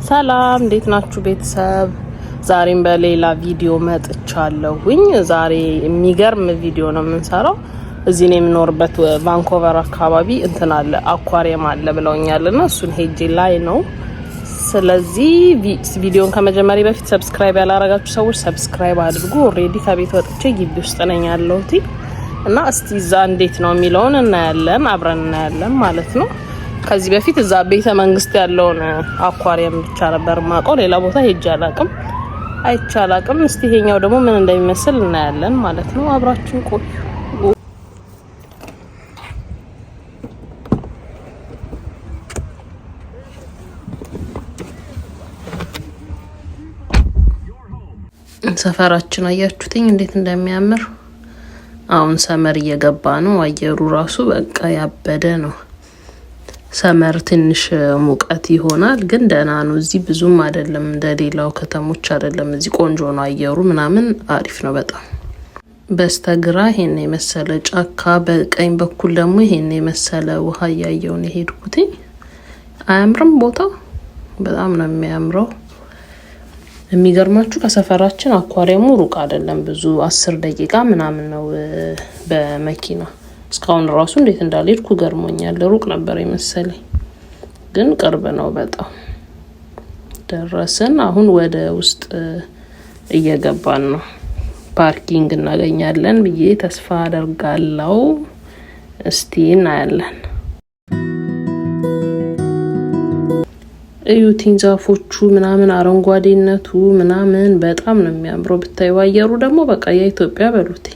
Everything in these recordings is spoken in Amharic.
ሰላም እንዴት ናችሁ ቤተሰብ? ዛሬም በሌላ ቪዲዮ መጥቻለሁኝ። ዛሬ የሚገርም ቪዲዮ ነው የምንሰራው። እዚህ ነው የምኖርበት ቫንኮቨር አካባቢ እንትን አለ aquarium አለ ብለውኛል እና እሱን ሄጄ ላይ ነው። ስለዚህ ቪዲዮን ከመጀመሬ በፊት subscribe ያላረጋችሁ ሰዎች subscribe አድርጉ። Already ከቤት ወጥቼ ግቢ ውስጥ ነኝ ያለሁት እና እስቲ እዛ እንዴት ነው የሚለውን እናያለን፣ አብረን እናያለን ማለት ነው። ከዚህ በፊት እዛ ቤተ መንግስት ያለውን aquarium ብቻ ነበር የማውቀው። ሌላ ቦታ ሄጄ አላቅም፣ አይቼ አላቅም። እስቲ ይሄኛው ደግሞ ምን እንደሚመስል እናያለን ማለት ነው። አብራችሁን ቆዩ። ሰፈራችን አያችሁትኝ እንዴት እንደሚያምር። አሁን summer እየገባ ነው። አየሩ ራሱ በቃ ያበደ ነው። Summer ትንሽ ሙቀት ይሆናል፣ ግን ደህና ነው። እዚህ ብዙም አይደለም፣ እንደሌላው ከተሞች አይደለም። እዚህ ቆንጆ ነው አየሩ ምናምን አሪፍ ነው በጣም። በስተግራ ይሄን የመሰለ ጫካ፣ በቀኝ በኩል ደግሞ ይሄን የመሰለ ውሃ እያየው ነው የሄድኩትኝ። አያምርም ቦታው? በጣም ነው የሚያምረው። የሚገርማችሁ ከሰፈራችን aquarium ኡ ሩቅ አይደለም፣ ብዙ 10 ደቂቃ ምናምን ነው በመኪና። እስካሁን ራሱ እንዴት እንዳልሄድኩ ገርሞኛል። ሩቅ ነበር የመሰለኝ፣ ግን ቅርብ ነው በጣም። ደረስን። አሁን ወደ ውስጥ እየገባን ነው። Parking እናገኛለን ብዬ ተስፋ አደርጋለሁ። እስቲ እናያለን። እዩቲን ዛፎቹ ምናምን አረንጓዴነቱ ምናምን በጣም ነው የሚያምረው። ብታዩ አየሩ ደግሞ በቃ የኢትዮጵያ በሉት።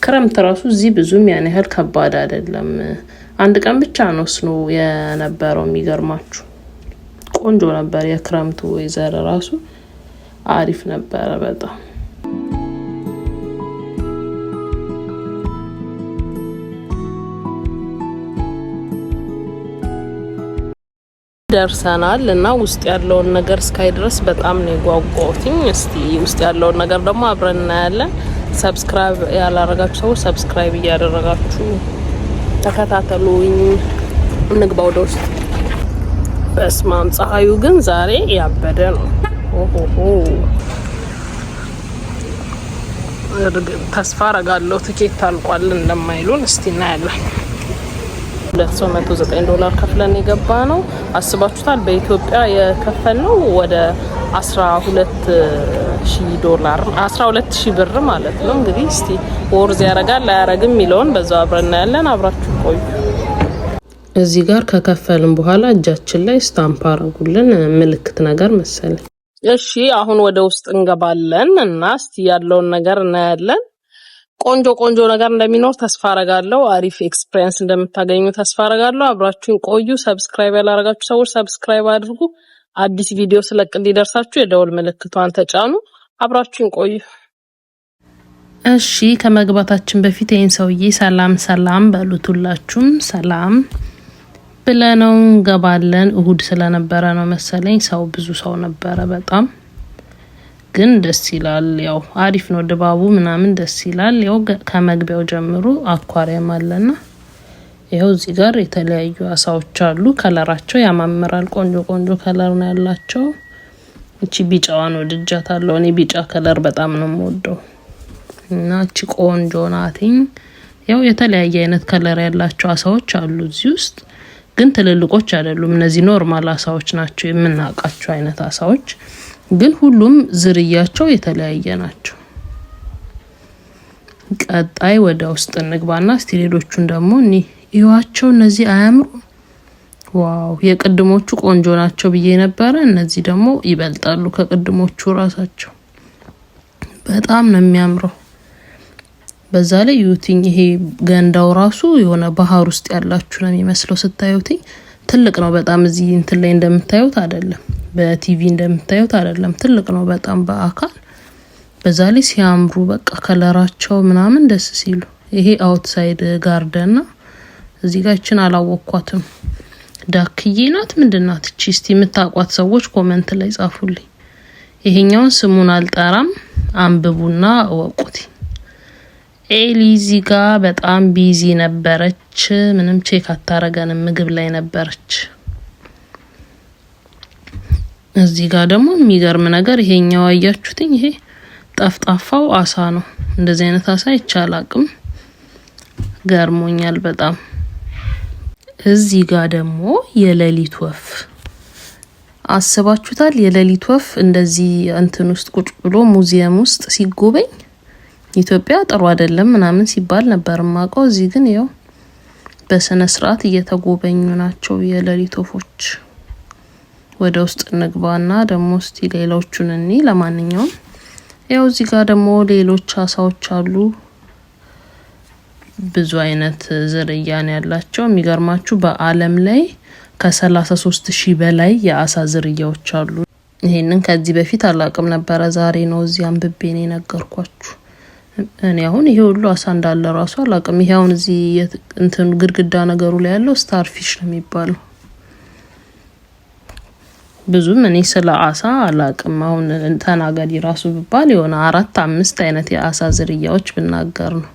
ክረምት ራሱ እዚህ ብዙም ያን ያህል ከባድ አይደለም። አንድ ቀን ብቻ ነው snow የነበረው። የሚገርማችሁ ቆንጆ ነበር። የክረምቱ weather ራሱ አሪፍ ነበረ በጣም። ደርሰናል እና ውስጥ ያለውን ነገር እስካይ ድረስ በጣም ነው የጓጓሁትኝ። እስቲ ውስጥ ያለውን ነገር ደግሞ አብረን እናያለን። Subscribe ያላረጋችሁ ሰዎች subscribe እያደረጋችሁ ተከታተሉኝ። እንግባ ወደ ውስጥ። በስማም ፀሐዩ ግን ዛሬ ያበደ ነው። ኦሆሆ፣ ተስፋ አረጋለሁ ትኬት አልቋል እንደማይሉን። እስቲ እናያለን። ሁለት ሰው 109 ዶላር ከፍለን የገባ ነው። አስባችሁታል? በኢትዮጵያ የከፈልነው ወደ 12,000 ዶላር፣ 12,000 ብር ማለት ነው። እንግዲህ እስቲ worth ያረጋል አያረግም የሚለውን በዛው አብረን እናያለን። አብራችሁ ቆዩ። እዚህ ጋር ከከፈልን በኋላ እጃችን ላይ stamp አረጉልን፣ ምልክት ነገር መሰለኝ። እሺ፣ አሁን ወደ ውስጥ እንገባለን እና እስቲ ያለውን ነገር እናያለን። ቆንጆ ቆንጆ ነገር እንደሚኖር ተስፋ አረጋለሁ። አሪፍ experience እንደምታገኙ ተስፋ አረጋለሁ። አብራችሁን ቆዩ። Subscribe ያላረጋችሁ ሰዎች subscribe አድርጉ። አዲስ ቪዲዮ ስለቅ እንዲደርሳችሁ የደወል ምልክቷን ተጫኑ። አብራችሁን ቆዩ። እሺ፣ ከመግባታችን በፊት ይህን ሰውዬ ሰላም ሰላም በሉት። ሁላችሁም ሰላም ብለነው እንገባለን። እሁድ ስለነበረ ነው መሰለኝ ሰው ብዙ ሰው ነበረ በጣም፣ ግን ደስ ይላል። ያው አሪፍ ነው ድባቡ ምናምን ደስ ይላል። ያው ከመግቢያው ጀምሮ aquarium አለና ይኸው እዚህ ጋር የተለያዩ አሳዎች አሉ። Color ኣቸው ያማምራል። ቆንጆ ቆንጆ color ነው ያላቸው። እቺ ቢጫዋን ወድጃታለሁ። እኔ ቢጫ color በጣም ነው የምወደው እና እቺ ቆንጆ ናትኝ። ያው የተለያየ አይነት color ያላቸው አሳዎች አሉ እዚህ ውስጥ፣ ግን ትልልቆች አይደሉም። እነዚህ normal አሳዎች ናቸው፣ የምናውቃቸው አይነት አሳዎች፣ ግን ሁሉም ዝርያቸው የተለያየ ናቸው። ቀጣይ ወደ ውስጥ እንግባና እስቲ ሌሎቹን ደግሞ እኒ እዩዋቸው። እነዚህ አያምሩ? Wow! የቅድሞቹ ቆንጆ ናቸው ብዬ ነበረ። እነዚህ ደግሞ ይበልጣሉ ከቅድሞቹ ራሳቸው። በጣም ነው የሚያምረው። በዛ ላይ ዩቲኝ ይሄ ገንዳው ራሱ የሆነ ባህር ውስጥ ያላችሁ ነው የሚመስለው ስታዩትኝ። ትልቅ ነው በጣም። እዚህ እንትን ላይ እንደምታዩት አይደለም፣ በቲቪ እንደምታዩት አይደለም። ትልቅ ነው በጣም በአካል። በዛ ላይ ሲያምሩ በቃ color ኣቸው ምናምን ደስ ሲሉ። ይሄ outside garden ነው። እዚህ ጋር ይችን አላወኳትም። ዳክዬ ናት ምንድን ናት እቺ? እስቲ የምታውቋት ሰዎች comment ላይ ጻፉልኝ። ይሄኛውን ስሙን አልጠራም፣ አንብቡና እወቁት። ኤሊ እዚህ ጋ በጣም busy ነበረች። ምንም check አታረገንም፣ ምግብ ላይ ነበረች። እዚህ ጋር ደግሞ የሚገርም ነገር ይሄኛው አያችሁትኝ፣ ይሄ ጠፍጣፋው አሳ ነው። እንደዚህ አይነት አሳ አይቼ አላቅም፣ ገርሞኛል በጣም። እዚህ ጋር ደግሞ የሌሊት ወፍ አስባችሁታል? የሌሊት ወፍ እንደዚህ እንትን ውስጥ ቁጭ ብሎ ሙዚየም ውስጥ ሲጎበኝ ኢትዮጵያ ጥሩ አይደለም ምናምን ሲባል ነበር ማውቀው። እዚህ ግን ያው በስነ ስርዓት እየተጎበኙ ናቸው የሌሊት ወፎች። ወደ ውስጥ እንግባና ደግሞ እስቲ ሌሎቹን እኒ ለማንኛውም ያው እዚህ ጋር ደግሞ ሌሎች አሳዎች አሉ። ብዙ አይነት ዝርያ ነው ያላቸው። የሚገርማችሁ በዓለም ላይ ከ33,000 በላይ የአሳ ዝርያዎች አሉ። ይሄንን ከዚህ በፊት አላቅም ነበረ። ዛሬ ነው እዚህ አንብቤ ነው የነገርኳችሁ። እኔ አሁን ይሄ ሁሉ አሳ እንዳለ ራሱ አላቅም። ይሄ አሁን እዚህ እንትኑ ግድግዳ ነገሩ ላይ ያለው starfish ነው የሚባለው። ብዙም እኔ ስለ አሳ አላቅም። አሁን ተናገሪ ራሱ ብባል የሆነ አራት አምስት አይነት የአሳ ዝርያዎች ብናገር ነው።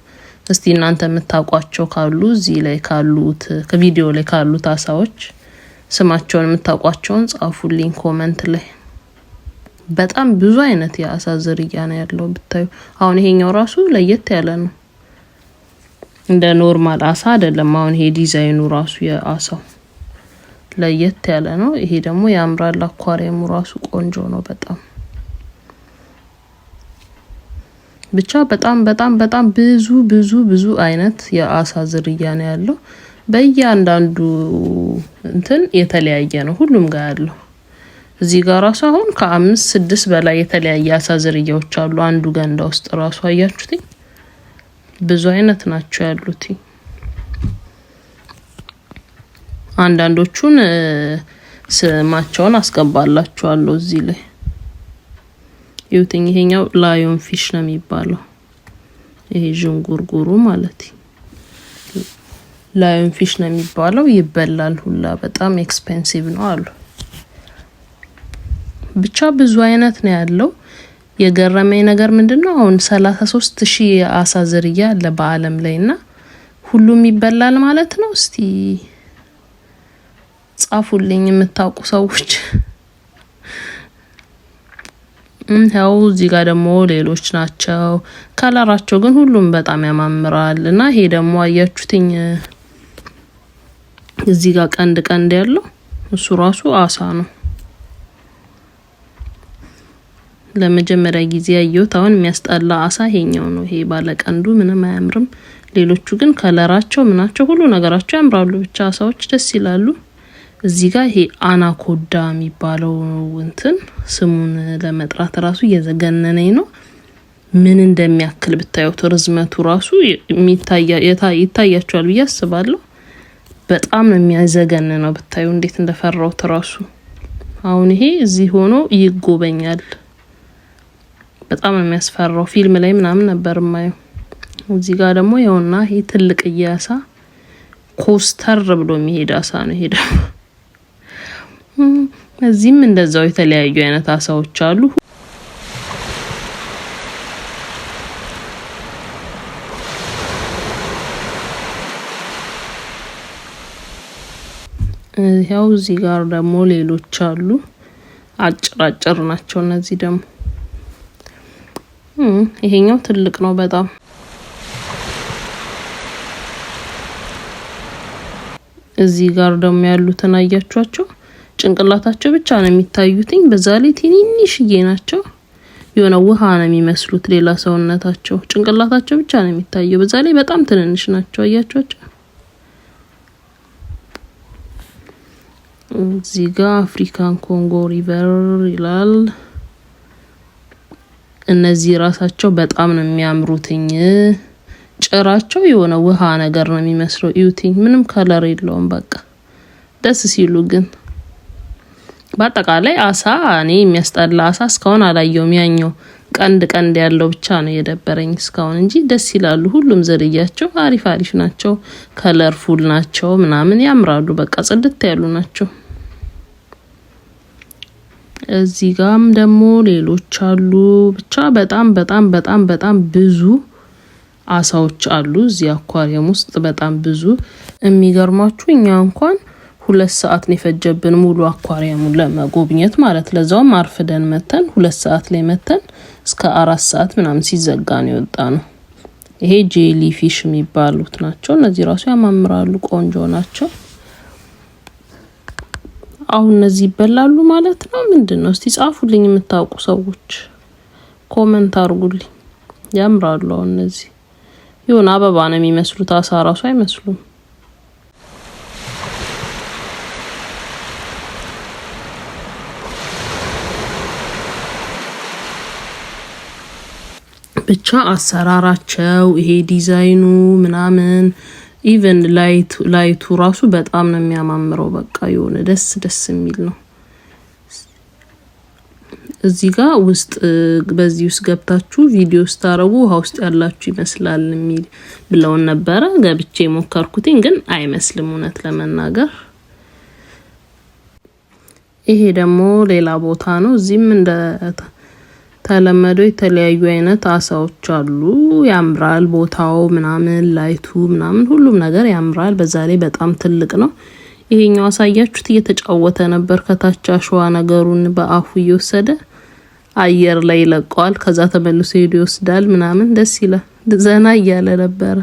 እስቲ እናንተ የምታውቋቸው ካሉ እዚህ ላይ ካሉት ከቪዲዮ ላይ ካሉት አሳዎች ስማቸውን የምታውቋቸውን ጻፉልኝ comment ላይ። በጣም ብዙ አይነት የአሳ ዝርያ ነው ያለው ብታዩ። አሁን ይሄኛው ራሱ ለየት ያለ ነው፣ እንደ normal አሳ አይደለም። አሁን ይሄ ዲዛይኑ ራሱ የአሳው ለየት ያለ ነው። ይሄ ደግሞ ያምራል። Aquarium ኡ ራሱ ቆንጆ ነው በጣም። ብቻ በጣም በጣም በጣም ብዙ ብዙ ብዙ አይነት የአሳ ዝርያ ነው ያለው። በእያንዳንዱ እንትን የተለያየ ነው ሁሉም ጋር ያለው። እዚህ ጋር ራሱ አሁን ከአምስት ስድስት በላይ የተለያየ አሳ ዝርያዎች አሉ። አንዱ ገንዳ ውስጥ ራሱ አያችሁትኝ ብዙ አይነት ናቸው ያሉት። አንዳንዶቹን ስማቸውን አስገባላችኋለሁ እዚህ ላይ ይውትኝ። ይሄኛው lion fish ነው የሚባለው። ይሄ ዥንጉርጉሩ ማለት lion fish ነው የሚባለው። ይበላል ሁላ፣ በጣም expensive ነው አሉ። ብቻ ብዙ አይነት ነው ያለው። የገረመኝ ነገር ምንድነው አሁን 33,000 የአሳ ዝርያ አለ በዓለም ላይ እና ሁሉም ይበላል ማለት ነው። እስቲ ጻፉልኝ የምታውቁ ሰዎች። ያው እዚህ ጋር ደግሞ ሌሎች ናቸው። Color ኣቸው ግን ሁሉም በጣም ያማምራል። እና ይሄ ደግሞ አያችሁትኝ እዚህ ጋር ቀንድ ቀንድ ያለው እሱ ራሱ አሳ ነው። ለመጀመሪያ ጊዜ ያየሁት አሁን የሚያስጠላ አሳ ይሄኛው ነው። ይሄ ባለቀንዱ ምንም አያምርም። ሌሎቹ ግን color ኣቸው ምናቸው ሁሉ ነገራቸው ያምራሉ። ብቻ አሳዎች ደስ ይላሉ። እዚህ ጋር ይሄ አናኮዳ የሚባለው እንትን ስሙን ለመጥራት ራሱ እየዘገነነኝ ነው። ምን እንደሚያክል ብታዩት ርዝመቱ ራሱ ይታያቸዋል ብዬ አስባለሁ። በጣም ነው የሚያዘገንነው ብታዩ እንዴት እንደፈራሁት ራሱ። አሁን ይሄ እዚህ ሆኖ ይጎበኛል። በጣም ነው የሚያስፈራው። ፊልም ላይ ምናምን ነበር የማየው። እዚህ ጋር ደግሞ ይኸውና ይሄ ትልቅ አሳ ኮስተር ብሎ የሚሄድ አሳ ነው። ይሄ ደግሞ እዚህም እንደዛው የተለያዩ አይነት አሳዎች አሉ። ያው እዚህ ጋር ደግሞ ሌሎች አሉ። አጭር አጭር ናቸው እነዚህ ደግሞ። ይሄኛው ትልቅ ነው በጣም። እዚህ ጋር ደግሞ ያሉትን አያችኋቸው? ጭንቅላታቸው ብቻ ነው የሚታዩትኝ። በዛ ላይ ትንንሽዬ ናቸው። የሆነ ውሃ ነው የሚመስሉት። ሌላ ሰውነታቸው ጭንቅላታቸው ብቻ ነው የሚታየው። በዛ ላይ በጣም ትንንሽ ናቸው። አያችኋቸው? እዚህ ጋር African Congo River ይላል። እነዚህ ራሳቸው በጣም ነው የሚያምሩትኝ። ጭራቸው የሆነ ውሃ ነገር ነው የሚመስለው። እዩትኝ፣ ምንም color የለውም። በቃ ደስ ሲሉ ግን በአጠቃላይ አሳ እኔ የሚያስጠላ አሳ እስካሁን አላየውም። ያኛው ቀንድ ቀንድ ያለው ብቻ ነው የደበረኝ እስካሁን እንጂ ደስ ይላሉ። ሁሉም ዝርያቸው አሪፍ አሪፍ ናቸው። Colorful ናቸው ምናምን ያምራሉ። በቃ ጽድት ያሉ ናቸው። እዚህ ጋም ደግሞ ሌሎች አሉ። ብቻ በጣም በጣም በጣም በጣም ብዙ አሳዎች አሉ እዚህ aquarium ውስጥ በጣም ብዙ። የሚገርማችሁ እኛ እንኳን 2 ሰዓት ነው የፈጀብን ሙሉ aquarium ኡን ለመጎብኘት ማለት። ለዛውም አርፍደን መተን፣ 2 ሰዓት ላይ መተን እስከ 4 ሰዓት ምናምን ሲዘጋ ነው የወጣነው። ይሄ jellyfish የሚባሉት ናቸው። እነዚህ ራሱ ያማምራሉ፣ ቆንጆ ናቸው። አሁን እነዚህ ይበላሉ ማለት ነው? ምንድን ነው? እስቲ ጻፉልኝ የምታውቁ ሰዎች፣ comment አድርጉልኝ። ያምራሉ። አሁን እነዚህ የሆነ አበባ ነው የሚመስሉት፣ አሳ ራሱ አይመስሉም። ብቻ አሰራራቸው፣ ይሄ ዲዛይኑ ምናምን፣ even light ኡ ራሱ በጣም ነው የሚያማምረው። በቃ የሆነ ደስ ደስ የሚል ነው። እዚህ ጋር ውስጥ በዚህ ውስጥ ገብታችሁ ቪዲዮ ስታረጉ ውሃ ውስጥ ያላችሁ ይመስላል የሚል ብለውን ነበረ። ገብቼ ሞከርኩትኝ ግን አይመስልም እውነት ለመናገር። ይሄ ደግሞ ሌላ ቦታ ነው። እዚህም እንደ ተለመደው የተለያዩ አይነት አሳዎች አሉ። ያምራል ቦታው ምናምን፣ light ኡ ምናምን፣ ሁሉም ነገር ያምራል። በዛ ላይ በጣም ትልቅ ነው። ይሄኛው አሳያችሁት እየተጫወተ ነበር። ከታች አሸዋ ነገሩን በአፉ እየወሰደ አየር ላይ ይለቀዋል። ከዛ ተመልሶ ሄዶ ይወስዳል ምናምን፣ ደስ ይላል። ዘና እያለ ነበረ።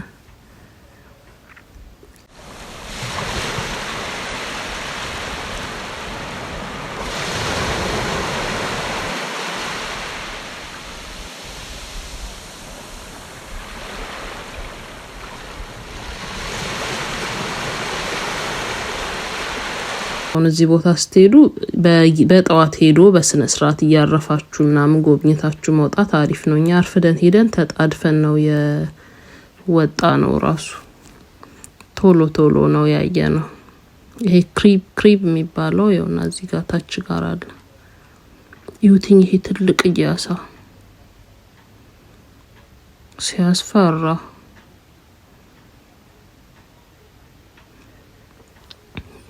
አሁን እዚህ ቦታ ስትሄዱ በጠዋት ሄዶ በስነ ስርዓት እያረፋችሁ ምናምን ጎብኝታችሁ መውጣት አሪፍ ነው። እኛ አርፍደን ሄደን ተጣድፈን ነው የወጣነው። ራሱ ቶሎ ቶሎ ነው ያየነው። ይሄ crab የሚባለው ይኸውና እዚህ ጋር ታች ጋር አለ። እዩትኝ፣ ይሄ ትልቅ አሳ ሲያስፈራ።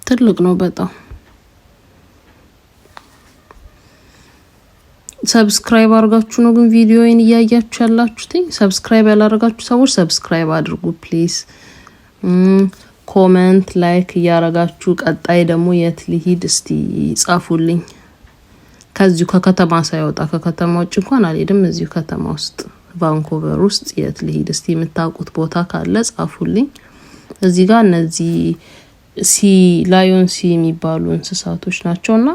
ትልቅ ነው በጣም። Subscribe አድርጋችሁ ነው ግን ቪዲዮዬን እያያችሁ ያላችሁትኝ? Subscribe ያላደረጋችሁ ሰዎች subscribe አድርጉ please። Comment፣ like እያረጋችሁ ቀጣይ ደግሞ የት ልሂድ እስቲ ጻፉልኝ። ከዚሁ ከከተማ ሳይወጣ፣ ከከተማ ውጭ እንኳን አልሄድም። እዚሁ ከተማ ውስጥ፣ ቫንኮቨር ውስጥ የት ልሂድ እስቲ የምታውቁት ቦታ ካለ ጻፉልኝ። እዚህ ጋር እነዚህ sea lion sea የሚባሉ እንስሳቶች ናቸው እና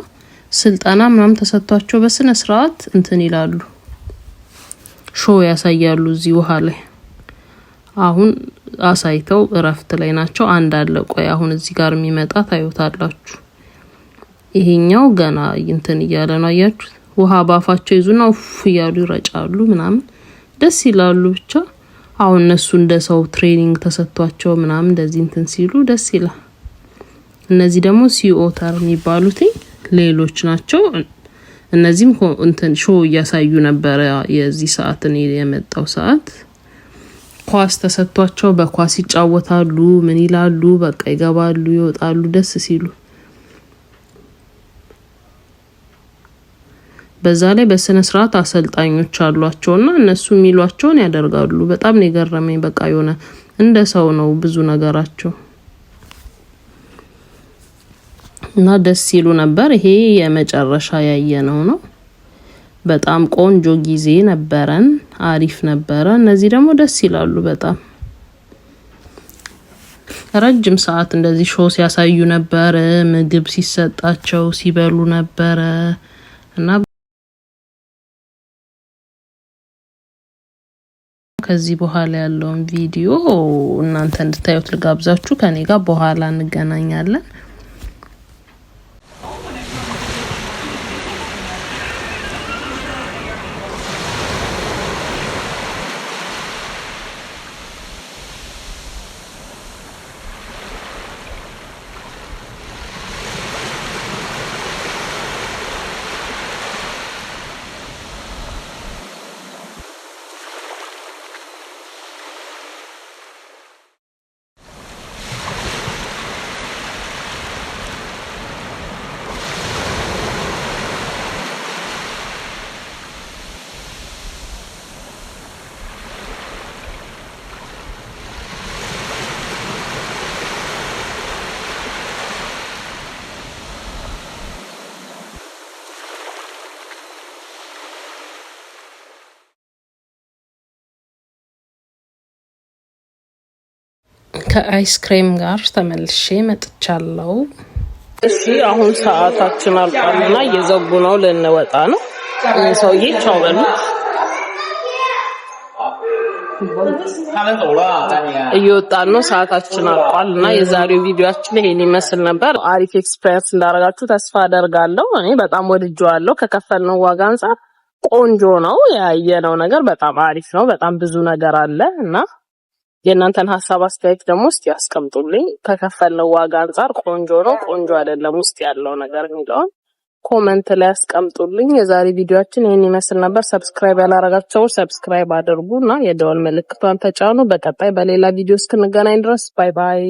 ስልጠና ምናምን ተሰጥቷቸው በስነ ስርዓት እንትን ይላሉ፣ show ያሳያሉ እዚህ ውሃ ላይ። አሁን አሳይተው እረፍት ላይ ናቸው። አንድ አለ። ቆይ አሁን እዚህ ጋር የሚመጣ ታዩታላችሁ። ይሄኛው ገና እንትን እያለ ነው። አያችሁት? ውሃ ባፋቸው ይዙና ኡፍ እያሉ ይረጫሉ ምናምን፣ ደስ ይላሉ። ብቻ አሁን እነሱ እንደ ሰው training ተሰጥቷቸው ምናምን እንደዚህ እንትን ሲሉ ደስ ይላል። እነዚህ ደግሞ sea otter የሚባሉት ሌሎች ናቸው። እነዚህም እንትን show እያሳዩ ነበረ። የዚህ ሰዓት እኔ የመጣው ሰዓት ኳስ ተሰጥቷቸው በኳስ ይጫወታሉ። ምን ይላሉ፣ በቃ ይገባሉ፣ ይወጣሉ ደስ ሲሉ። በዛ ላይ በስነ ስርዓት አሰልጣኞች አሏቸውና እነሱ የሚሏቸውን ያደርጋሉ። በጣም ነው የገረመኝ። በቃ የሆነ እንደ ሰው ነው ብዙ ነገራቸው እና ደስ ይሉ ነበር። ይሄ የመጨረሻ ያየነው ነው። በጣም ቆንጆ ጊዜ ነበረን። አሪፍ ነበረ። እነዚህ ደግሞ ደስ ይላሉ በጣም። ረጅም ሰዓት እንደዚህ show ሲያሳዩ ነበር። ምግብ ሲሰጣቸው ሲበሉ ነበረ እና ከዚህ በኋላ ያለውን ቪዲዮ እናንተ እንድታዩት ልጋብዛችሁ። ከኔ ጋር በኋላ እንገናኛለን። ከአይስክሬም ጋር ተመልሼ መጥቻለሁ። እሺ፣ አሁን ሰዓታችን አልቋልና እየዘጉ ነው፣ ልንወጣ ነው። ይህ ሰውዬ ቻው በሉት። 他们走了，丹尼。 እየወጣን ነው፣ ሰዓታችን አልቋል እና የዛሬው ቪዲዮአችን ይሄን ይመስል ነበር። አሪፍ experience እንዳደረጋችሁ ተስፋ አደርጋለሁ። እኔ በጣም ወድጄዋለሁ። ከከፈልነው ዋጋ አንጻር ቆንጆ ነው። ያየነው ነገር በጣም አሪፍ ነው። በጣም ብዙ ነገር አለ እና የእናንተን ሀሳብ አስተያየት ደግሞ እስቲ ያስቀምጡልኝ። ከከፈልነው ዋጋ አንጻር ቆንጆ ነው፣ ቆንጆ አይደለም፣ ውስጥ ያለው ነገር የሚለውን comment ላይ ያስቀምጡልኝ። የዛሬ ቪዲዮአችን ይህን ይመስል ነበር። Subscribe ያላረጋችሁ ሰዎች subscribe አድርጉ እና የደወል ምልክቷን ተጫኑ። በቀጣይ በሌላ ቪዲዮ እስክንገናኝ ድረስ bye bye።